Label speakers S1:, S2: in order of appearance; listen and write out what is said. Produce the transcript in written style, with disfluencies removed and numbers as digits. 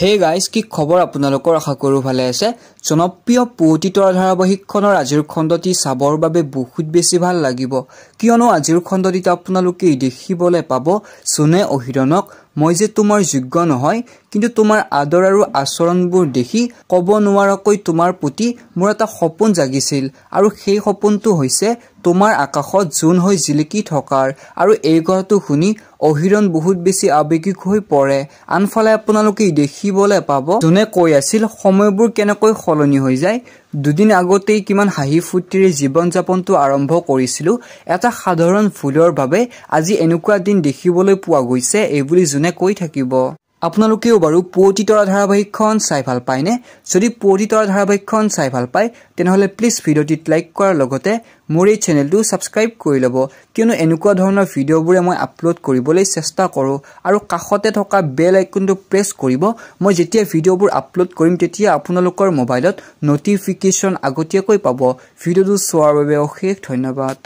S1: Hey guys, কি খবৰ আপোনালোকৰ? আশা কৰোঁ ভালে আছে। জনপ্ৰিয় পুৱতি তৰা ধাৰাবাহিকখনৰ আজিৰ খণ্ডটি চাবৰ বাবে বহুত বেছি ভাল লাগিব, কিয়নো আজিৰ খণ্ডটিত আপোনালোকে দেখিবলৈ পাব জোনে অহিৰণক মই যে তোমাৰ যোগ্য নহয়, কিন্তু তোমাৰ আদৰ আৰু আচৰণবোৰ দেখি ক'ব নোৱাৰাকৈ তোমাৰ প্ৰতি মোৰ এটা সপোন জাগিছিল, আৰু সেই সপোনটো হৈছে তোমাৰ আকাশত জোন হৈ জিলিকি থকাৰ। আৰু এই কথাটো শুনি অহিৰণ বহুত বেছি আৱেগিক হৈ পৰে। আনফালে আপোনালোকে দেখিবলৈ পাব জোনে কৈ আছিল সময়বোৰ কেনেকৈ সলনি হৈ যায়। দুদিন আগতেই কিমান হাঁহি ফূৰ্তিৰে জীৱন যাপনটো আৰম্ভ কৰিছিলোঁ, এটা সাধাৰণ ভুলৰ বাবে আজি এনেকুৱা দিন দেখিবলৈ পোৱা গৈছে, এইবুলি জোনে কৈ থাকিব। আপোনালোকেও বাৰু পুৱতি তৰা ধাৰাবাহিকখন চাই ভাল পায়নে? যদি পুৱতি তৰা ধাৰাবাহিকখন চাই ভাল পায়, তেনেহ'লে প্লিজ ভিডিঅ'টিত লাইক কৰাৰ লগতে মোৰ এই চেনেলটো ছাবস্ক্ৰাইব কৰি ল'ব, কিয়নো এনেকুৱা ধৰণৰ ভিডিঅ'বোৰে মই আপলোড কৰিবলৈ চেষ্টা কৰোঁ। আৰু কাষতে থকা বেল আইকনটো প্ৰেছ কৰিব, মই যেতিয়া ভিডিঅ'বোৰ আপলোড কৰিম তেতিয়া আপোনালোকৰ মোবাইলত ন'টিফিকেশ্যন আগতীয়াকৈ পাব। ভিডিঅ'টো চোৱাৰ বাবে অশেষ ধন্যবাদ।